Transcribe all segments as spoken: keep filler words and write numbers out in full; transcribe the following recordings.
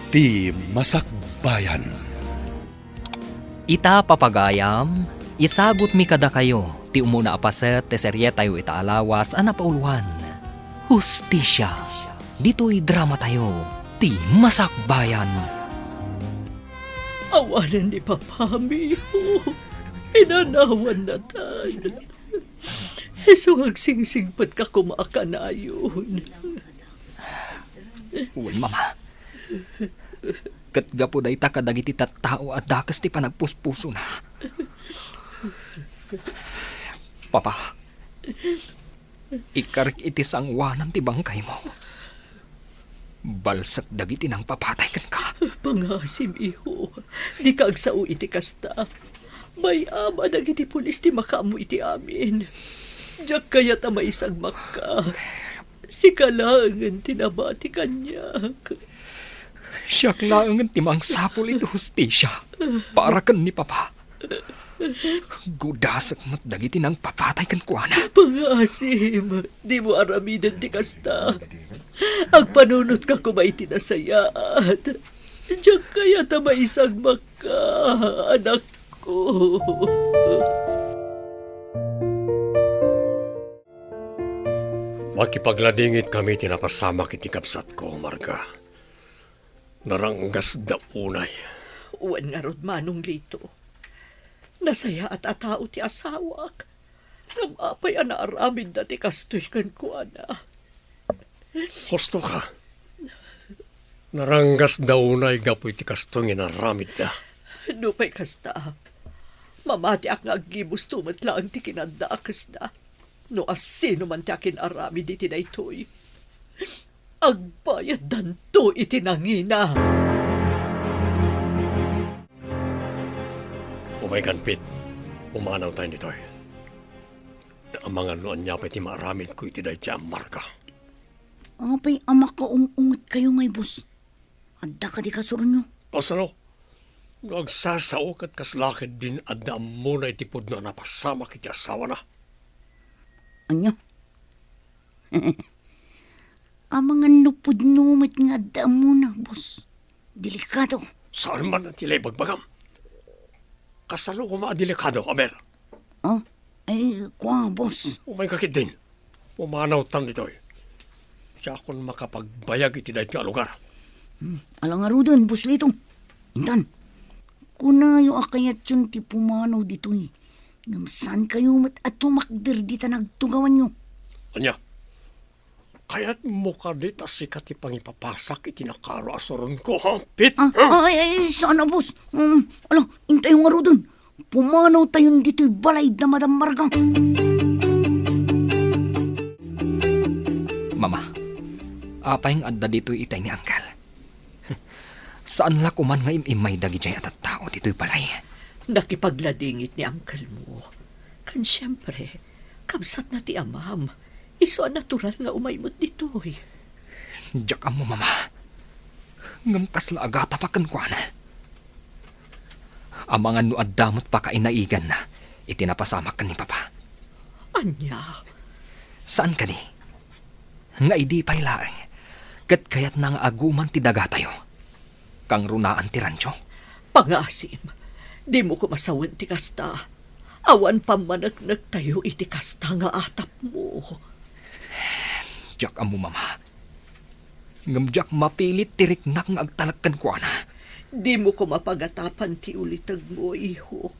Ti Masakbayan. Ita, papagayam, isagutmi kadakayo ti umuna a paset ti serietayo ita a lawas a napauluan, Hustisia. Ditoy dramatayo, Ti Masakbayan. Awanen ni Papa, miho. Pinanawannatan. Isu nga agsingsingpetka koma a kanayon. Wen, Mama. Ket gapu dayta kadagiti tattao a dakes ti panagpuspusona. Papa, ikkarik iti sangoanan ti bangkaymo. Balsek dagiti nangpapatay kenka. Pangaasim, iho. Dika agsao iti kasta. Bay-am a dagiti pulis ti makaammo iti amin. Diak kayat a maisagmakka. Sika laengen ti nabati kaniak. Siak laengen ti mangsapul iti hustisia para ken ni Papa. Gudasek met dagiti nangpapatay kenkuana. Pangaasim, dimo aramiden ti kasta. Agpanunotka koma iti nasayaat. Diak kayat a maisagmakka, anakko. Makipagladingit kami ti napasamak iti kabsatko, Marga. Naranggasda unay. Wen ngarud, Manong Lito. Nasayaat a tao ti asawak. Ngem apay a naaramidda ti kastoy kenkuana? Husto ka. Naranggasda unay gapu iti kastoy nga inaramidda. Nupay kasta, mamatiak nga aggibusto met laeng ti kinadakesda. No asino man ti akin-aramid iti daytoy, agbayaddanto iti nangina. Umaykan, Pete. Pumanawtayon ditoy. Ta amangan no ania pay ti maaramidko iti dayta a Marga. Apay a makaung-ungetkayo ngay, boss? Adda kadi kasuronyo? Kasano? No agsasao ket kasla ketdin adda ammona iti pudno a napasamak iti asawana. Ania? Amangan no pudno met nga adda ammona, boss. Delikado. Saan man ti la ibagbagam? Kasano koma a delikado, aber? Ah, ay, kua, boss. Umayka ketdin. Pumanawtan ditoy. Diakon makapagbayag iti daytoy a lugar. Hmm, ala ngaruden, Boss Lito. Intan, kunayo a kayatyon ti pumanaw ditoy. Ngem saankayo met a tumakder dita nagtugawanyo. Ania? Kayatmo kadi ta sika ti pangipapasak iti nakaro a suronko, ha, Pete? Ah, ha? Ay, ay, saan a, boss. Um, ala, intayo ngaruden. Pumanawtayon ditoy balay da Madam Marga. Mama, apay nga adda ditoy itay ni Angkel? Saan la koman nga im-immay dagidiay a tattao ditoy balay? Nakipagladingit ni Angkel mo. Kan siempre, kabsatna ti amam. Isu a natural nga umay met ditoy. Diak ammo, Mama. Ngem kasla agatapak kenkuana. Amangan no adda met pakainaiganna iti napasamak ken ni Papa. Ania? Saan kadi? Nga idi pay laeng, ket kayatna nga aguman ti dagatayo. Kangrunaan ti rancho. Pangaasim, dimo koma sawen ti kasta. Awan pammaneknektayo iti kasta nga atapmo. Diak ammo, Mama. Ngem diak mapilit ti riknak nga agtalek kenkuana. Dimo koma pagatapan ti ulitegmo, iho.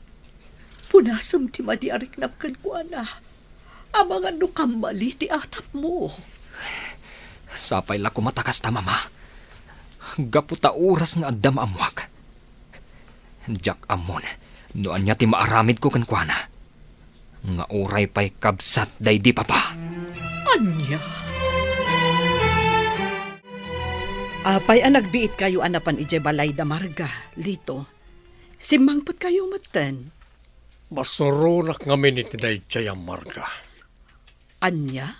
Punasem ti madi a riknam kenkuana. Amangan no kammali ti atapmo. Sapay la koma ta kasta, Mama. Gapu ta oras nga adda maammoak. Diak ammon no ania ti maaramidko kenkuana. Nga uray pay kabsat daydi Papa. Ania? Apay a nagbiitkayo a napan idiay balay da Marga, Lito? Simmangpetkayo metten. Masuronak ngamin iti daydiay a Marga. Ania?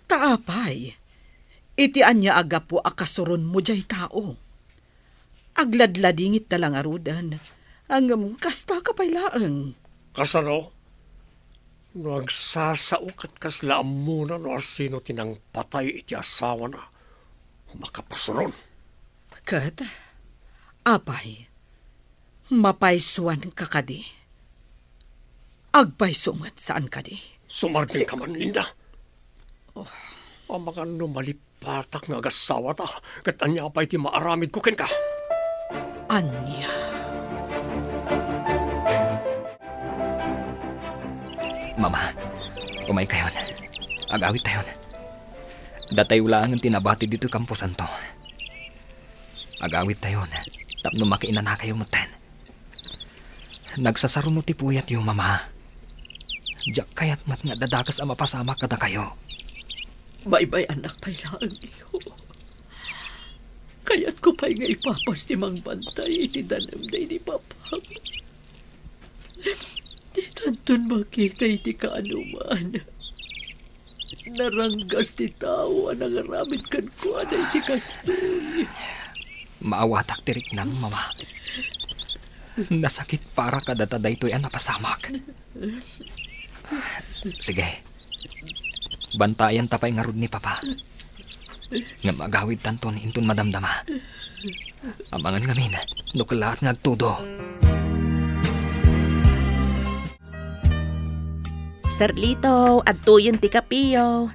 Ta apay? Iti ania a gapu a kasuronmo diay tao? Agladladingitda la ngaruden, ngem kastaka pay laeng. Kasano? No agsasao ket kasla ammona no asino ti nangpatay iti asawana, makapasuron. Ket Apay, mapaysuanka kadi? Agpayso met, saan kadi? Sumardengka man, Linda. Oh. Amangan no malipatak nga agasawata, ket ania pay ti maaramidko kenka? Ania? Mama, umaykayon. Agawittayon. Datayo laengen ti nabati ditoy kamposanto. Agawittayon tapno makiinanakayo metten. Nagsasaruno ti puyatyo, Mama. Diak kayat met nga adda dakes a mapasamak kadakayo. Baybay-annak pay laeng, iho. Kayatko pay nga ipapas ti mangbantay iti danem daydi Papa. Ditanton makita iti kaanoman. Naranggas ti tao a nangaramid kenkuana iti kastoy. Maawatak ti riknam, Mama. Nasakit para kadata daytoy a napasamak. Sige. Bantayanta pay ngarud ni Papa. Ngem agawidtanton inton madamdama. Amangan ngamin, no kellaat nga agtudo. Sir Lito, adtoyen ti kapiyo.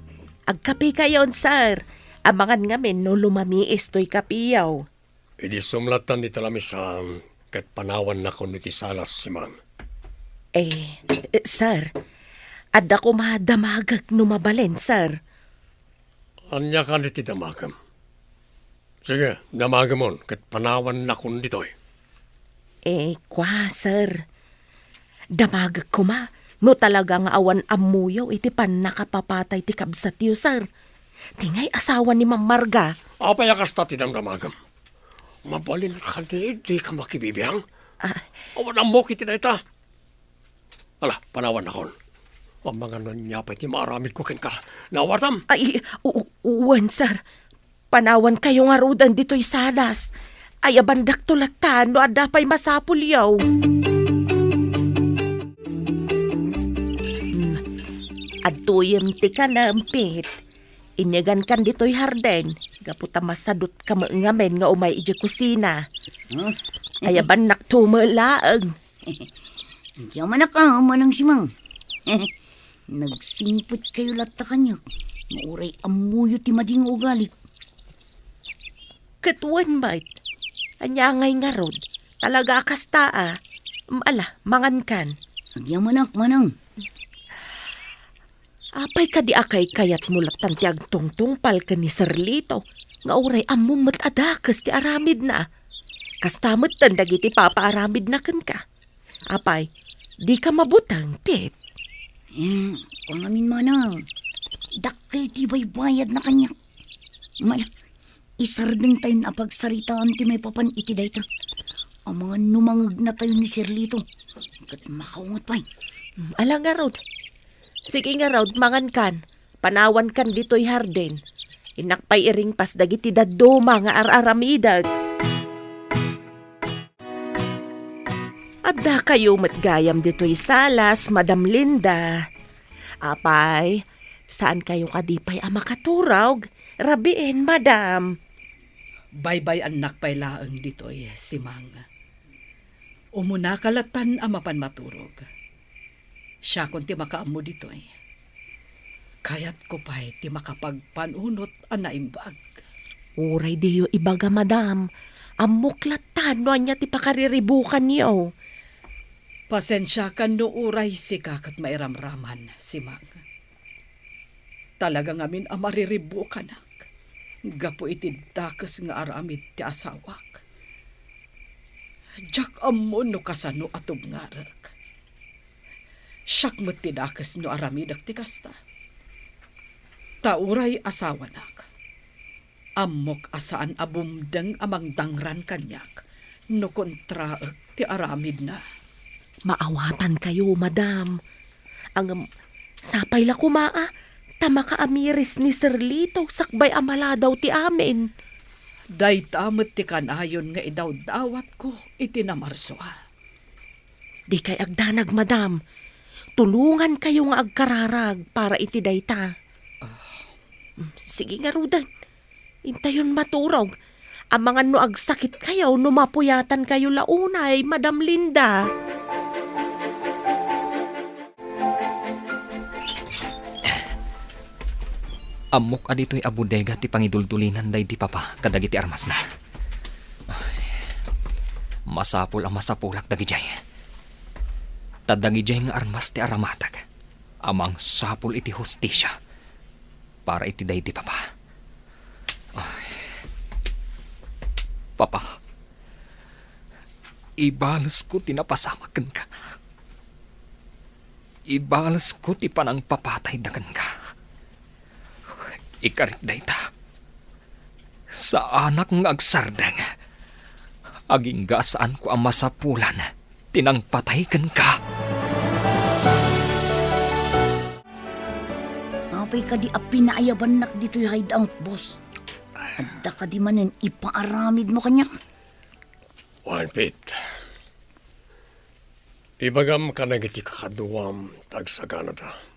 Agkapikayon, sir. Amangan ngamin no lumamiis toy kapiyo. Idi sumlatan iti lamisan, ket panawannakon iti salas, Simang. Eh, eh, sir, adda koma damagek no mabalin, sir. Ania kadi ti damagem? Sige, damagemon, ket panawannakon ditoy. Eh, kua, sir. Damagek koma no talaga nga awan ammoyo iti pannakapapatay ti kabsatyo, sir. Ti ngay asawa ni Ma'am Marga. Apay a kasta ti damdamagem? Mabalin kadi dika makibibiang? Ah. Awan ammok iti dayta. Ala, panawannakon. Amangan no ania pay ti maaramidko kenka. Naawatam? Ay, u-, u-, wen, sir. Panawankayo ngaruden ditoy salas. Ayabandakto latta no adda pay masapulyo. Hmm. Adtoyem ti kanem, Pete. Inyagankan ditoy hardin, gapu ta masadutka met ngamin nga umay idiay kusina. Huh? Ayabannakto met laeng. Diak manak a, Manang Simang. Nagsingpetkayo latta kaniak, nga uray ammoyo ti madi nga ugaliko. Ket wen met, ania ngay ngarud? Talaga a kasta a. Mm, ala, mangankan. Agyamanak, Manang. Apay kadi a kaykayatmo lattan ti agtungtungpal ken ni Sir Lito, nga uray ammom met a dakes ti aramidna? Kasta metten dagiti papaaramidna kenka. Apay, dika mabuteng, Pete? Eh, kua ngamin, Manang, dakkel ti baybayadna kaniak. Mala, isardengtayon a pagsaritaan ti maipapan iti dayta. Amangan no mangegnatayon ni Sir Lito, ket makaunget pay. Mm, ala ngarud. Sige ngarud, mangankan. Panawankan ditoy hardin. Innak pay iringpas dagiti dadduma nga ar-aramidek. Addakayo met gayam ditoy salas, Madam Linda. Apay, saankayo kadi pay a makaturog? Rabiin, Madam. Baybay-annak pay laeng ditoy, Simang. Umunaka lattan a mapan maturog. Siakon ti makaammo ditoy. Kayatko pay ti makapagpanunot a naimbag. Uray diyo ibaga, Madam. Ammok lattan no ania ti pakariribukanyo. Pasensiakan no uray sika ket mairamraman, Simang. Talaga ngamin a mariribukanak gapu iti dakes nga aramid ti asawak. Diak ammo no kasano a tubngarek. Siak met ti dakes no aramidek ti kasta. Ta uray asawanak, ammok a saan a bumdeng a mangdangran kaniak no kontraek ti aramidna. Maawatankayo, Madam. Ngem, sapay la koma a ta makaamiris ni Sir Lito sakbay a maladaw ti amin. Dayta met ti kanayon nga idawdawatko iti namarsua. Dikay agdanag, Madam. Tulongankayo nga agkararag para iti dayta. Ah. Mm, sige ngaruden. Intayon maturog. Amangan no agsakitkayo no mapuyatankayo la unay, Madam Linda. Ammok a ditoy a bodega ti pangiduldulinan daydi papa kadagiti armasna. Ay, masapul a masapulak dagidiay. Ta dagidiay nga armas ti aramatag a mangsapul iti hustisia para iti daydi papa. Ay, papa, ibalesko ti napasamak kenka. Ibalesko ti panangpapatayda kenka. Ikarik dayta. Saanak nga agsardeng. Agingga a saanko a masapulan ti nangpatay kenka. Apay kadi a pinaayabannak ditoy hideout, boss? Adda kadi manen ipaaramidmo kaniak? Wen, Pete. Ibagam kadagiti kakaduam ta agsaganada.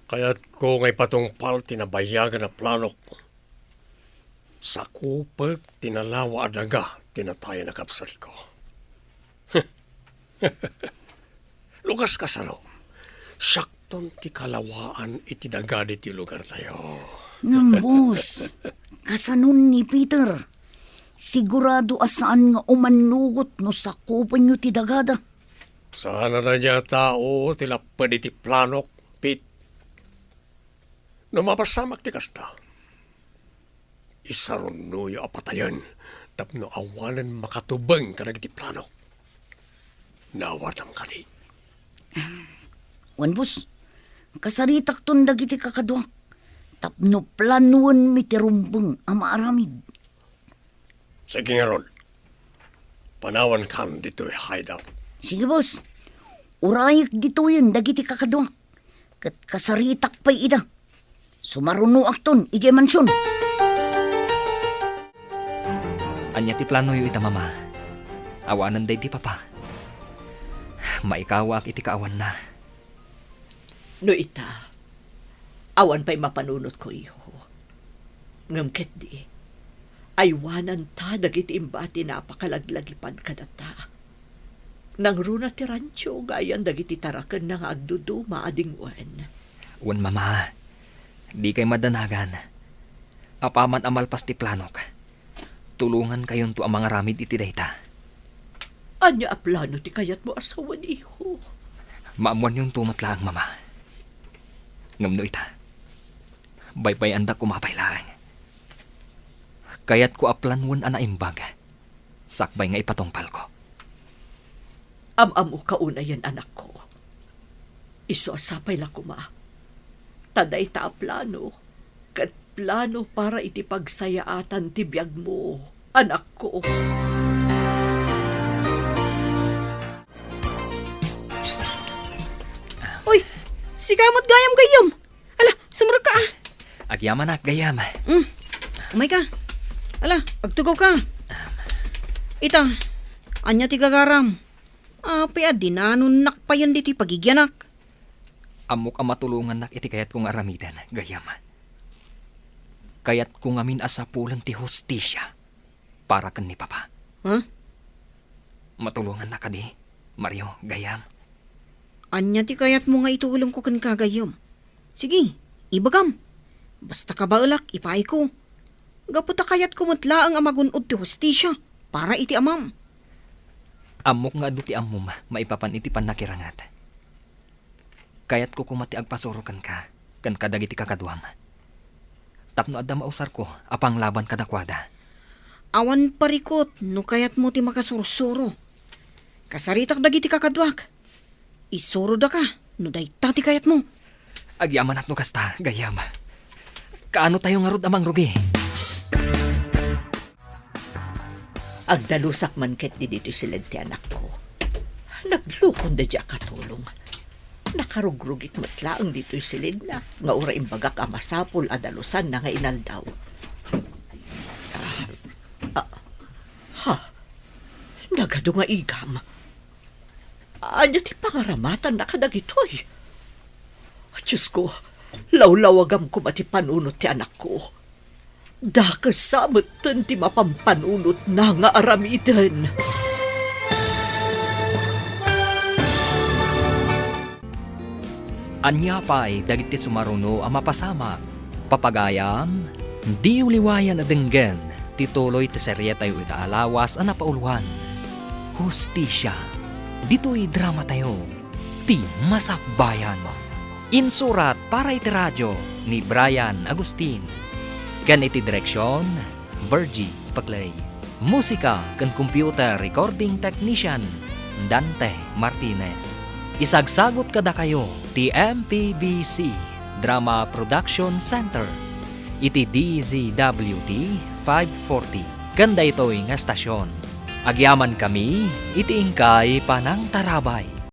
Kayatko nga ipatungpal ti nabayagan a planok. Sakupek ti nalawa a daga ti natayen a kabsatko. Lukas kasano, siakton ti kalawaan iti daga ditoy lugartayo. Ngem, boss, kasanon ni Peter? Sigurado a saan nga umanugot no sakupenyo ti dagada. Saan a daydiay a tao ti lapped iti planok, Pete. No mapasamak ti kasta, isarunnoyo a patayen tapno awanen makatubeng kadagiti planok. Naawatam kadi? Wen, boss, kasaritakton dagiti kakaduak tapno planoenmi ti rumbeng a maaramid. Sige ngarud, panawankan ditoy hideout. Sige, boss. Urayek ditoyen dagiti kakaduak, ket kasaritak pay ida. Sumarunoakton idiay mansion. Ania ti planoyo ita, Mama? Awanen daydi papa. Maikawaak iti kaawanna. No ita, awan pay mapanunotko, iho. Ngem ketdi, aywananta dagiti imbati a napakalaglagipan kadata. Nangruna ti rancho nga ayan dagiti tarakenna nga agduduma a dingwen. Wen, Mama, dikay madanagan. Apaman a malpas ti planok, tulongankayonto a mangaramid iti dayta. Ania a plano ti kayatmo a sawen, iho? Maammoanyonto met laeng, Mama. Ngem no ita, baybay-andak koma pay laeng. Kayatko a planoen a naimbag sakbay nga ipatungpalko. Am-ammoka unayen, anakko. Isu a sapay la koma ta dayta a plano ket plano para iti pagsayaatan ti biagmo, anakko. Uy, sika met gayam, gayyem. Ala, sumrekka, ah. Agyamanak, gayyem. Mm. Umayka. Ala, agtugawka. Ita, ania ti gagaram? Apay a dinanonnak payen ditoy pagigianak? Ammok a matulongannak iti kayatko nga aramiden, gayyem. Kayatko ngamin a sapulen ti hustisia para ken ni Papa. Ha? Matulongannak kadi, Mario, gayyem? Ania ti kayatmo nga itulongko kenka, gayyem? Sige, ibagam. Basta kabaelak, ipaayko. Gapu ta kayatko met laeng a magun-od ti hustisia para iti amam. Ammok nga adu ti ammom maipapan iti pannakiranget. Kayatko koma ti agpasuro kenka ken kadagiti kakaduam tapno adda mausarko a panglaban kadakuada. Awan parikut no kayatmo ti makasursuro. Kasaritak dagiti kakaduak. Isurodaka no dayta ti kayatmo. Agyamanak no kasta, gayyem. Kaanotayo ngarud a mangrugi? Agdalusak man ketdi ditoy siled ti anakko. Naglukonda diay a katulong. Nakarugrugit met laeng ditoy siledna nga uray imbagak a masapul a dalusanna nga inaldaw. Ah, ah, ha? Nagadu nga igam. Ania ti pangaramatanna kadagitoy? Diosko, lawlawagam koma ti panunot ti anakko. Dakes sa metten ti mapampanunotna nga aramiden. Ania pay dagiti sumaruno a mapasamak? Papagayam, diyo liwayan a denggen ti tuloy ti serietayo ita a lawas a napauluan, Hustisia. Ditoy dramatayo, ti Masakbayan. Insurat para iti radio ni Brian Agustin, ken iti direksion, Virgie Paclay. Musika ken computer recording technician, Dante Martinez. Isagsagut kadakayo ti M P B C Drama Production Center iti D Z W T five forty. Ken daytoy nga estasion, agyamankami iti inkay panangtarabay.